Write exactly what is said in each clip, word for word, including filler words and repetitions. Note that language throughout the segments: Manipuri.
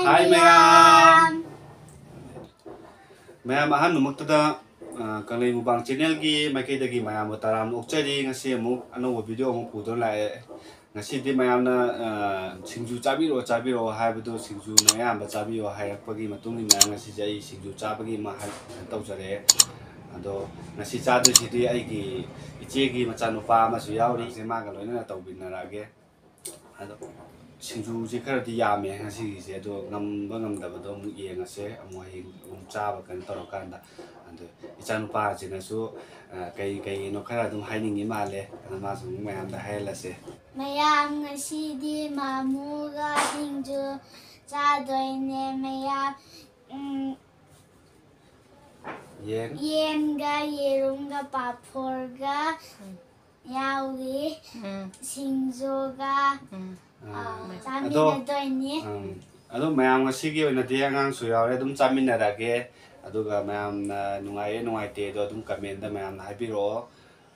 ꯍꯥꯏ ꯃꯌꯥꯝ꯫ ꯃꯌꯥꯝ ꯑꯍꯥꯟꯕꯃꯛꯇꯗ, ꯑ, ꯀꯪꯂꯩ ꯃꯨꯛꯕꯥꯡ ꯆꯦꯅꯦꯜꯒꯤ ꯃꯥꯏꯀꯩꯗꯒꯤ ꯃꯌꯥꯝꯕꯨ ꯇꯔꯥꯝꯅ ꯑꯣꯛꯆꯔꯤ꯫ ꯉꯁꯤ ꯑꯃꯨꯛ ꯑꯅꯧꯕ ꯚꯤꯗꯤꯑꯣ ꯑꯃꯨꯛ ꯄꯨꯗꯨꯅ ꯂꯥꯛꯑꯦ꯫ ꯉꯁꯤꯗꯤ ꯃꯌꯥꯝꯅ, ꯑ, ꯁꯤꯡꯖꯨ ꯆꯥꯕꯤꯔꯛꯑꯣ, ꯆꯥꯕꯤꯔꯛꯑꯣ ꯍꯥꯏꯕꯗꯨ ꯁꯤꯡꯖꯨꯅ ꯑꯌꯥꯝꯕ ꯆꯥꯕꯤꯌꯣ ꯍꯥꯏꯔꯛꯄꯒꯤ ꯃꯇꯨꯡ ꯏꯟꯅ ꯉꯁꯤꯁꯦ ꯑꯩ ꯁꯤꯡꯖꯨ ꯆꯥꯕꯒꯤ ꯑꯃ ꯍꯥꯏ-, ꯀꯩꯅꯣ ꯇꯧꯖꯔꯛꯑꯦ꯫ ꯑꯗꯣ ꯉꯁꯤ ꯆꯥꯗꯣꯏꯁꯤꯗꯤ ꯑꯩꯒꯤ ꯏꯆꯦꯒꯤ ꯃꯆꯥꯅꯨꯄꯥ ꯑꯃꯁꯨ ꯌꯥꯎꯔꯤ꯫ ꯃꯥꯒ ꯂꯣꯏꯅꯅ ꯇꯧꯃꯤꯟꯅꯔꯛꯑꯒꯦ꯫ ꯑꯗꯣ ꯁꯤꯡꯖꯨꯁꯦ ꯈꯔꯗꯤ ꯌꯥꯝꯃꯦ ꯉꯁꯤꯒꯤꯁꯦ, ꯑꯗꯣ ꯉꯝꯕ ꯉꯝꯗꯕꯗꯣ ꯑꯃꯨꯛ ꯌꯦꯡꯉꯁꯦ, ꯑꯃꯨꯛ ꯍꯌꯦꯡ ꯑꯃꯨꯛ ꯆꯥꯕ ꯀꯩꯅꯣ ꯇꯧꯔꯀꯥꯟꯗ꯫ ꯑꯗꯣ ꯏꯆꯥꯅꯨꯄꯥꯁꯤꯅꯁꯨ, ꯑ, ꯀꯩ ꯀꯩꯅꯣ ꯈꯔ ꯑꯗꯨꯝ ꯍꯥꯏꯅꯤꯡꯉꯤ ꯃꯥꯜꯂꯦ, ꯑꯗꯣ ꯃꯥꯁꯨ ꯑꯃꯨꯛ ꯃꯌꯥꯝꯗ ꯍꯥꯏꯍꯜꯂꯁꯦ꯫ ꯃꯌꯥꯝ, ꯉꯁꯤꯗꯤ ꯃꯥꯃꯨꯒ ꯁꯤꯡꯖꯨ ꯆꯥꯗꯣꯏꯅꯦ ꯃꯌꯥꯝ꯫ ꯎꯝ, ꯌꯦꯟ꯫ ꯌꯦꯟꯒ ꯌꯦꯔꯨꯝꯒ ꯄꯥꯐꯣꯔꯒ ꯎꯝ꯫ ꯌꯥꯎꯏ꯫ ꯎꯝ꯫ ꯁꯤꯡꯖꯨꯒ, ꯎꯝ꯫ ꯑ, ꯑꯥ, ꯑꯗꯣ, ꯆꯥꯃꯤꯟꯅꯗꯣꯏꯅꯤ꯫ ꯎꯝ, ꯑꯗꯣ ꯃꯌꯥꯝ ꯉꯁꯤꯒꯤ ꯑꯣꯏꯅꯗꯤ ꯑꯉꯥꯡꯁꯨ ꯌꯥꯎꯔꯦ, ꯑꯗꯨꯝ ꯆꯥꯃꯤꯟꯅꯔꯒꯦ꯫ ꯑꯗꯨꯒ ꯃꯌꯥꯝꯅ ꯅꯨꯡꯉꯥꯏꯌꯦ ꯅꯨꯡꯉꯥꯏꯇꯦ ꯑꯗꯣ ꯑꯗꯨꯝ ꯀꯃꯦꯟꯗ ꯃꯌꯥꯝꯅ ꯍꯥꯏꯕꯤꯔꯛꯑꯣ꯫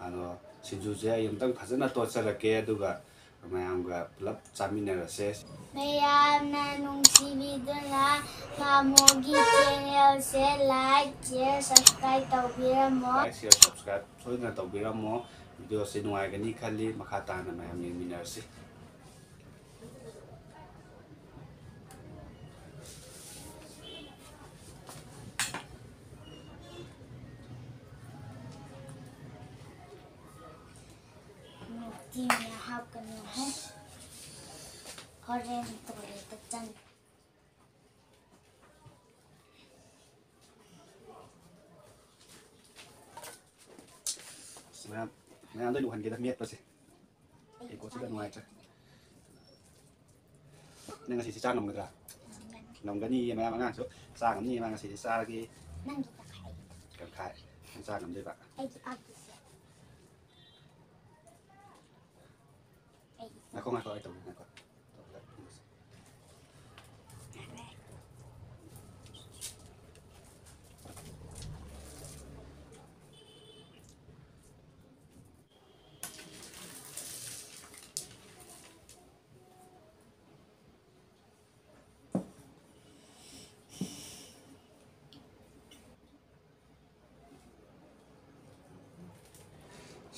ꯑꯗꯣ ꯁꯤꯡꯖꯨꯁꯦ ꯑꯩ ꯑꯃꯨꯛꯇꯪ ꯐꯖꯅ ꯇꯣꯠꯆꯔꯛꯀꯦ, ꯑꯗꯨꯒ ꯃꯌꯥꯝꯒ ꯄꯨꯂꯞ ꯆꯥꯃꯤꯟꯅꯔꯁꯦ꯫ ꯃꯌꯥꯝꯅ ꯅꯨꯡꯁꯤꯕꯤꯗꯨꯅ ꯃꯥꯃꯣꯒꯤ ꯆꯦꯅꯦꯜꯁꯦ like, share, subscribe ꯇꯧꯕꯤꯔꯝꯃꯣ꯫ Like, share, subscribe ꯁꯣꯏꯗꯅ ꯇꯧꯕꯤꯔꯝꯃꯣ꯫ ꯚꯤꯗꯤꯑꯣꯁꯦ ꯅꯨꯡꯉꯥꯏꯒꯅꯤ ꯈꯜꯂꯤ꯫ ꯃꯈꯥ ꯇꯥꯅ ꯃꯌꯥꯝ ꯌꯦꯡꯃꯤꯟꯅꯔꯁꯤ꯫ ꯅꯨꯡꯇꯤ ꯃꯌꯥꯝ ꯍꯥꯞꯀꯅꯨ ꯍꯦ꯫ ꯍꯣꯔꯦꯟ ꯇꯣꯏꯂꯦꯠꯇ ꯆꯪ꯫ ꯑꯁ, ꯃꯌꯥꯝ, ꯃꯌꯥꯝꯗ ꯂꯨꯍꯟꯒꯦꯗ ꯃꯦꯠꯄꯁꯦ꯫ ꯑꯩ ꯀꯣꯠꯁꯤꯗ ꯅꯨꯡꯉꯥꯏꯇ꯭ꯔꯦ꯫ ꯅꯪ ꯉꯁꯤꯁꯦ ꯆꯥ ꯉꯝꯒꯗ꯭ꯔꯥ? ꯉꯝꯒꯅꯤ꯫ ꯉꯝꯒꯅꯤꯌꯦ, ꯃꯌꯥꯝ ꯑꯉꯥꯡꯁꯨ ꯆꯥ ꯉꯝꯅꯤꯌꯦ꯫ ꯃꯥ ꯉꯁꯤꯗꯤ ꯆꯥꯔꯒꯦ꯫ ꯅꯪꯒꯤ ꯇꯪꯈꯥꯏ꯫ ꯇꯪꯈꯥꯏ꯫ ꯅꯪ ꯆꯥ ꯉꯝꯗꯣꯏꯕ꯫ ꯑꯩꯒꯤ ꯄꯥꯛꯄꯤꯁꯦ꯫ ꯉꯥꯏꯈꯣ, ꯉꯥꯏꯈꯣ, ꯑꯩ ꯇꯧꯒꯦ, ꯉꯥꯏꯈꯣ꯫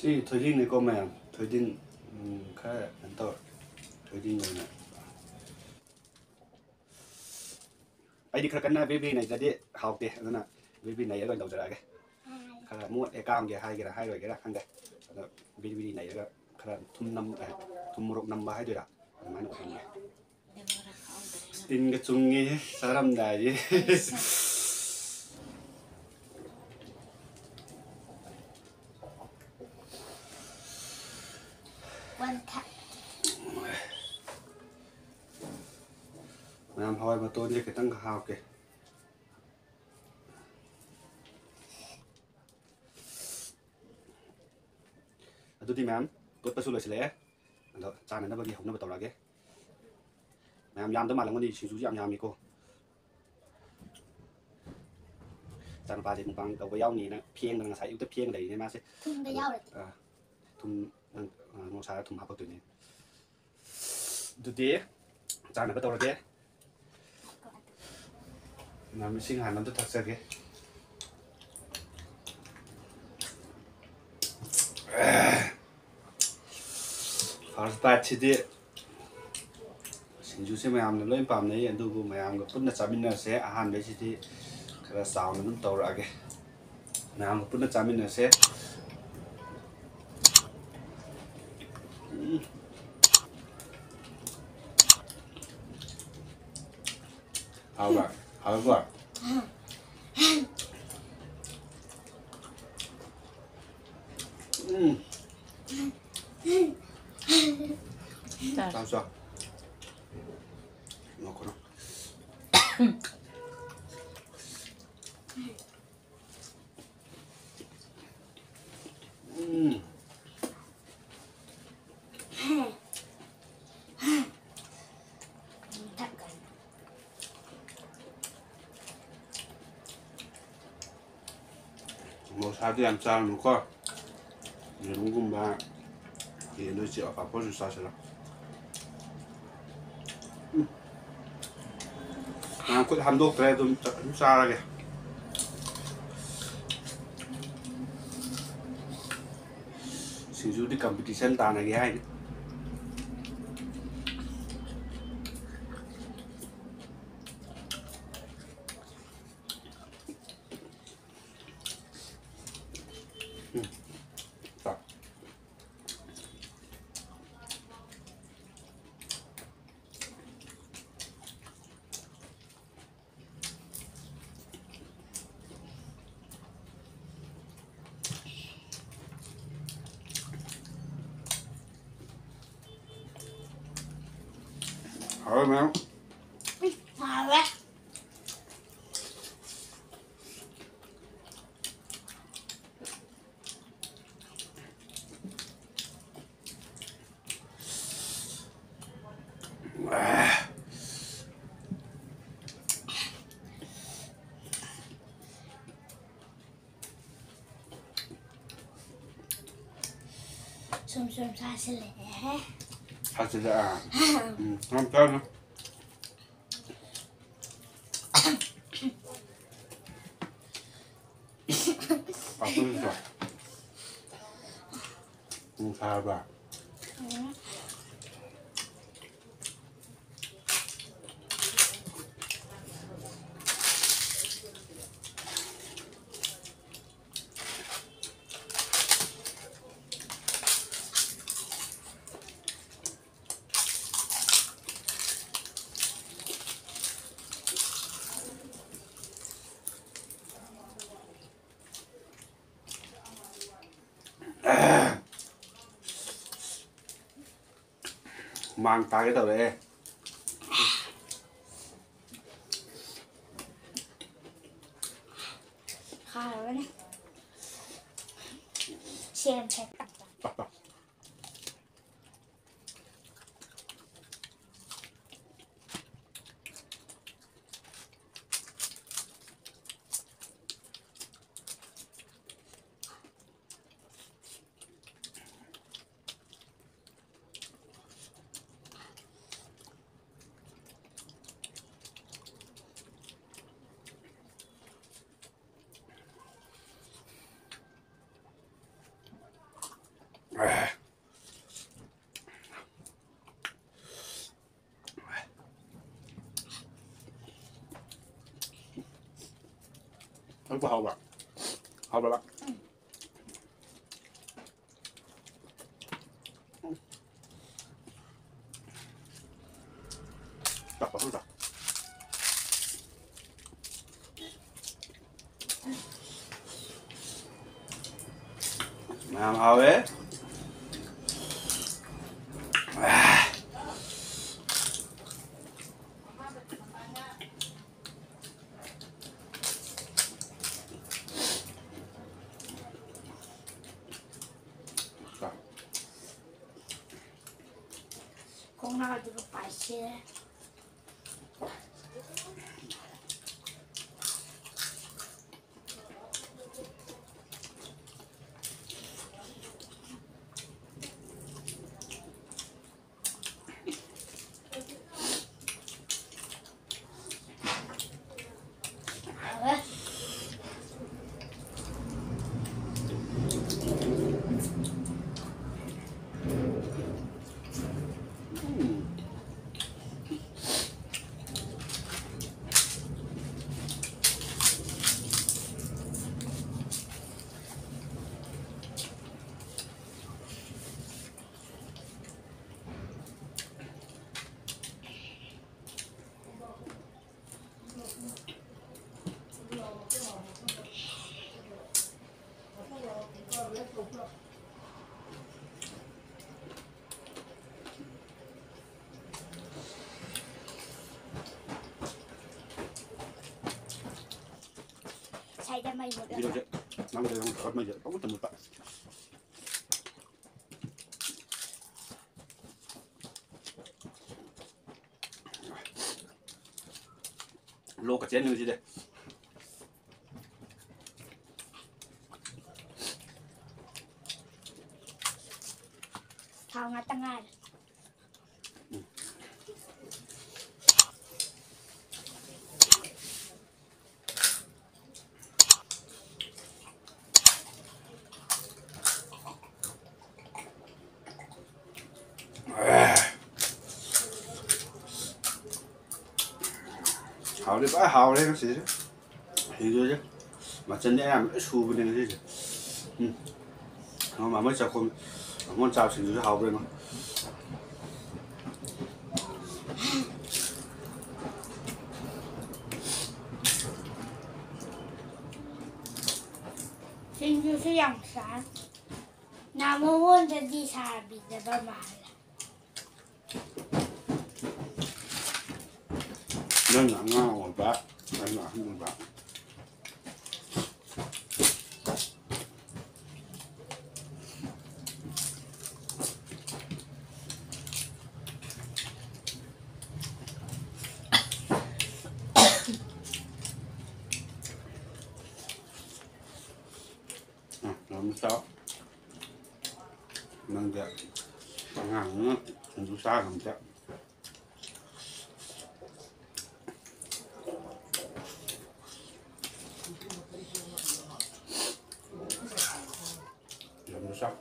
ꯁꯤ ꯊꯣꯏꯗꯤꯡꯅꯤꯀꯣ ꯃꯌꯥꯝ, ꯊꯣꯏꯗꯤꯡ, ꯎꯝ, ꯈꯔ ꯀꯩꯅꯣ ꯇꯧꯔꯦ, ꯊꯣꯏꯗꯤꯡ ꯑꯣꯏꯅ꯫ ꯑꯩꯗꯤ ꯈꯔ ꯀꯟꯅ ꯕ꯭ꯔꯤ ꯕ꯭ꯔꯤ ꯅꯩꯗ꯭ꯔꯗꯤ ꯍꯥꯎꯇꯦ, ꯑꯗꯨꯅ ꯕ꯭ꯔꯤ ꯕ꯭ꯔꯤ ꯅꯩꯔꯒ ꯑꯣꯏꯅ ꯇꯧꯖꯔꯛꯑꯒꯦ꯫ ꯈꯔ ꯃꯣꯠꯂꯦ ꯀꯥꯝꯒꯦ ꯍꯥꯏꯒꯦꯔꯥ ꯍꯥꯏꯔꯣꯏꯒꯦꯔꯥ ꯈꯪꯗꯦ, ꯑꯗꯣ ꯕ꯭ꯔꯤ ꯕ꯭ꯔꯤ ꯅꯩꯔꯒ ꯈꯔ ꯊꯨꯝ ꯅꯝ-, ꯑꯦ, ꯊꯨꯝ ꯃꯣꯔꯣꯛ ꯅꯝꯕ ꯍꯥꯏꯗꯣꯏꯔꯥ, ꯑꯗꯨꯃꯥꯏꯅ ꯑꯣꯏꯍꯟꯒꯦ꯫ ꯇꯤꯟꯒ ꯆꯨꯡꯉꯦ ꯆꯥꯔꯝꯗꯥꯏꯁꯦ꯫ ꯃꯌꯥꯝ ꯍꯋꯥꯏ ꯃꯇꯣꯟꯁꯦ ꯈꯤꯇꯪ ꯍꯥꯞꯀꯦ꯫ ꯑꯗꯨꯗꯤ ꯃꯌꯥꯝ, ꯇꯣꯠꯄꯁꯨ ꯂꯣꯏꯁꯤꯜꯂꯛꯑꯦ꯫ ꯑꯗꯣ ꯆꯥꯅꯅꯕꯒꯤ ꯍꯧꯅꯕ ꯇꯧꯔꯛꯑꯒꯦ꯫ ꯃꯌꯥꯝ ꯌꯥꯝꯗ ꯃꯥꯜꯂꯝꯒꯅꯤ, ꯁꯤꯡꯖꯨꯁꯤ ꯌꯥꯝ ꯌꯥꯝꯃꯤꯀꯣ꯫ ꯏꯆꯥꯅꯨꯄꯥꯁꯦ ꯃꯨꯛꯕꯥꯡ ꯇꯧꯕ ꯌꯥꯎꯅꯤꯅ ꯐꯦꯡꯗꯅ ꯉꯁꯥꯏ ꯑꯌꯨꯛꯇ ꯐꯦꯡ ꯂꯩꯔꯤꯅꯦ ꯃꯥꯁꯦ꯫ ꯊꯨꯝꯗ ꯑꯗꯣ, ꯌꯥꯎꯔꯗꯤ꯫ ꯑ, ꯊꯨꯝ, ꯅꯪ, ꯑ, ꯃꯣꯔꯣꯛ ꯁꯥꯔ ꯊꯨꯝ ꯍꯥꯞꯄꯛꯇꯣꯏꯅꯦ꯫ ꯑꯗꯨꯗꯤ ꯆꯥꯅꯕ ꯇꯧꯔꯒꯦ꯫ ꯃꯌꯥꯝ ꯏꯁꯤꯡ ꯍꯥꯟꯅ ꯑꯝꯇ ꯊꯛꯆꯒꯦ꯫ First biteꯁꯤꯗꯤ ꯁꯤꯡꯖꯨꯁꯦ ꯃꯌꯥꯝꯅ ꯂꯣꯏ ꯄꯥꯝꯅꯩ, ꯑꯗꯨꯕꯨ ꯃꯌꯥꯝꯒ ꯄꯨꯟꯅ ꯆꯥꯃꯤꯟꯅꯔꯁꯦ꯫ ꯑꯍꯥꯟꯕꯩꯁꯤꯗꯤ ꯈꯔ ꯆꯥꯎꯅ ꯑꯗꯨꯝ ꯇꯧꯔꯛꯑꯒꯦ, ꯃꯌꯥꯝꯒ ꯄꯨꯟꯅ ꯆꯥꯃꯤꯟꯅꯁꯦ꯫ ꯎꯝ꯫ ꯍꯥꯎꯕ꯭ꯔꯥ? ꯍꯥꯎꯕ꯭ꯔꯥ? ꯎꯝ꯫ ꯆꯥꯔꯣ꯫ ꯆꯥꯎ, ꯆꯥꯎ꯫ ꯉꯥꯏꯈꯣ꯫ ꯎꯝ꯫ ꯃꯣꯔꯣꯛ ꯁꯥꯕꯗꯤ ꯌꯥꯝ ꯆꯥꯔꯨꯅꯨꯀꯣ꯫ ꯌꯦꯔꯨꯝꯒꯨꯝꯕ, ꯌꯦꯟꯗꯣ ꯏꯆꯦ, ꯄꯥꯐꯣꯔꯁꯨ ꯆꯥꯁꯤꯜꯂꯣ꯫ ꯎꯝ꯫ ꯉꯔꯥꯡ ꯈꯨꯠ ꯍꯥꯝꯗꯣꯛꯇ꯭ꯔꯦ, ꯑꯗꯨꯝ ꯆ-, ꯑꯗꯨꯝ ꯆꯥꯔꯒꯦ꯫ ꯁꯤꯡꯖꯨꯗꯤ competition ꯇꯥꯅꯒꯦ ꯍꯥꯏꯅꯤ꯫ ꯎꯝ꯫ ꯆꯥꯛ꯫ ꯍꯥꯎꯔꯦ ꯃꯌꯥꯝ꯫ ꯍꯥꯎꯔꯦ꯫ ꯁꯨꯝ ꯁꯨꯝ ꯁꯥꯁꯤꯜꯂꯛꯑꯦꯍꯦ꯫ ꯁꯥꯁꯤꯜꯂꯛꯑꯦ꯫ ꯎꯝ, ꯌꯥꯝ ꯆꯥꯅꯨ꯫ ꯄꯥꯐꯣꯔꯁꯨ ꯆꯥꯎ꯫ ꯎꯝ, ꯁꯥꯔꯕ? ꯎꯝ꯫ ꯍꯨꯃꯥꯡ ꯇꯥꯒꯦ ꯇꯧꯔꯛꯑꯦ꯫ ꯍꯥꯎꯔꯅꯤ꯫ ꯁꯦꯝꯁꯦ꯫ ꯍꯥꯎꯕ꯭ꯔꯥ? ꯍꯥꯎꯕ꯭ꯔꯕ? ꯆꯥꯛ ꯐꯖꯅ ꯆꯥꯎ꯫ ꯃꯌꯥꯝ ꯍꯥꯎꯋꯦ꯫ ꯈꯣꯡꯅꯥꯎꯗꯨꯒ ꯄꯥꯏꯁꯦ꯫ ꯁꯥꯏꯗ ꯃꯩ ꯃꯨꯠꯂꯒ꯫ ꯚꯤꯗꯤꯑꯣꯁꯦ ꯅꯝꯕꯗ ꯅꯪ ꯃꯩꯁꯦ ꯄꯪꯃꯨꯠꯇ ꯃꯨꯠꯄ꯫ ꯂꯣꯛꯀ ꯆꯦꯟꯕꯁꯤꯗꯤ꯫ ꯊꯥꯎ ꯉꯥꯛꯇ ꯉꯥꯏꯔꯦ꯫ ꯍꯥꯎꯗꯤ ꯐꯖꯅ ꯍꯥꯎꯔꯦ ꯉꯁꯤꯗꯤ꯫ ꯁꯤꯡꯖꯨꯁꯦ꯫ ꯃꯆꯟꯗꯤ ꯑꯌꯥꯝꯕ ꯂꯣꯏ ꯁꯨꯕꯅꯦ ꯉꯁꯤꯁꯦ꯫ ꯎꯝ꯫ ꯃꯃꯥ ꯃꯣꯏ ꯆꯥꯛꯈꯨꯝ, ꯕꯥꯃꯣꯟ ꯆꯥꯕꯁꯤꯡꯗꯨꯁꯨ ꯍꯥꯎꯕ꯭ꯔꯥ ꯌꯦꯡꯉꯣ꯫ ꯁꯤꯡꯖꯨꯁꯨ ꯌꯥꯝ ꯆꯥꯏ꯫ ꯅꯍꯥꯟꯉꯣꯟꯗꯗꯤ ꯁꯥꯕꯤꯗꯕ ꯃꯥꯜꯂꯦ꯫ ꯅꯪꯅ ꯑꯉꯥꯡ ꯑꯣꯏꯕ, ꯑꯩꯅ ꯑꯍꯟ ꯑꯣꯏꯕ꯫ ꯎꯝ, ꯑꯗꯨꯝ ꯆꯥꯎ꯫ ꯅꯪꯗꯤ ꯑꯉꯥꯡꯅꯤꯅ ꯁꯤꯡꯖꯨ ꯆꯥ ꯉꯝꯗꯦ꯫ ꯌꯥꯝꯅ ꯆꯥꯎ꯫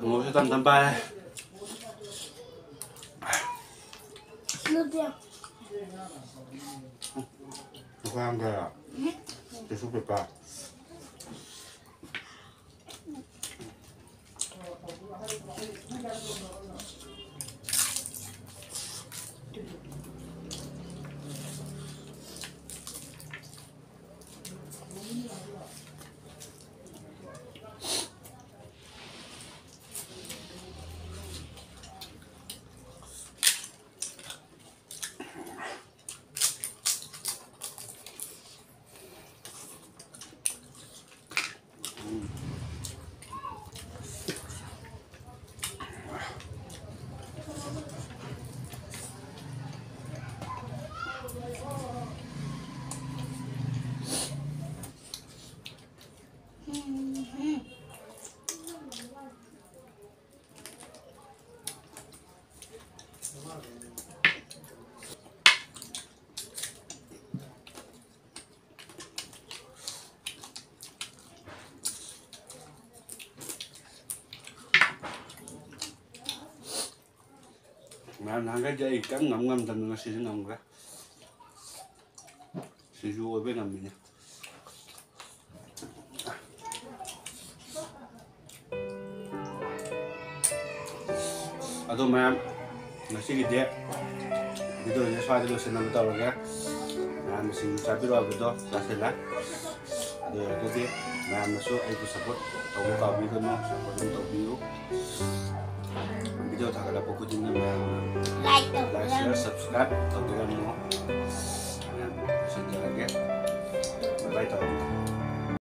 ꯃꯣꯔꯣꯛꯁꯨ ꯇꯝ ꯇꯝ ꯄꯥꯏ꯫ ꯅꯠꯇꯦ꯫ ꯗꯨꯀꯥꯟꯒ ꯇꯤꯁꯨ ꯄꯦꯄꯔ꯫ ꯃꯌꯥꯝ, ꯅꯍꯥꯟꯈꯩꯗꯤ ꯑꯩ ꯀꯔꯤꯝ ꯉꯝ ꯉꯝꯗꯕꯅꯤ, ꯉꯁꯤꯗꯤ ꯉꯝꯈ꯭ꯔꯦ꯫ ꯁꯤꯡꯖꯨ ꯑꯣꯏꯕꯩ ꯉꯝꯃꯤꯅꯦ꯫ ꯑꯗꯣ ꯃꯌꯥꯝ, ꯉꯁꯤꯒꯤꯗꯤ videoꯁꯦ ꯁ꯭ꯋꯥꯏꯗ ꯂꯣꯏꯁꯤꯟꯅꯕ ꯇꯧꯔꯒꯦ꯫ ꯃꯌꯥꯝꯅ ꯁꯤꯡꯖꯨ ꯆꯥꯕꯤꯔꯣ ꯍꯥꯏꯕꯗꯣ ꯆꯥꯁꯤꯜꯂꯦ꯫ ꯑꯗꯨ ꯑꯣꯏꯔꯒꯗꯤ ꯃꯌꯥꯝꯅꯁꯨ ꯑꯩꯕꯨ support ꯇꯧꯕ ꯀꯥꯎꯕꯤꯒꯅꯨ, support ꯑꯗꯨꯝ ꯇꯧꯕꯤꯌꯨ꯫ Video ꯊꯥꯒꯠꯂꯛꯄ ꯈꯨꯗꯤꯡꯒꯤ ꯃꯌꯥꯝꯅ like ꯇꯧꯕꯤꯔꯝꯃꯨ꯫ Like, share, subscribe ꯇꯧꯕꯤꯔꯝꯃꯨ꯫ ꯃꯌꯥꯝ ꯂꯣꯏꯁꯤꯟꯖꯔꯒꯦ꯫ Bye bye ꯇꯧꯔꯒꯦ꯫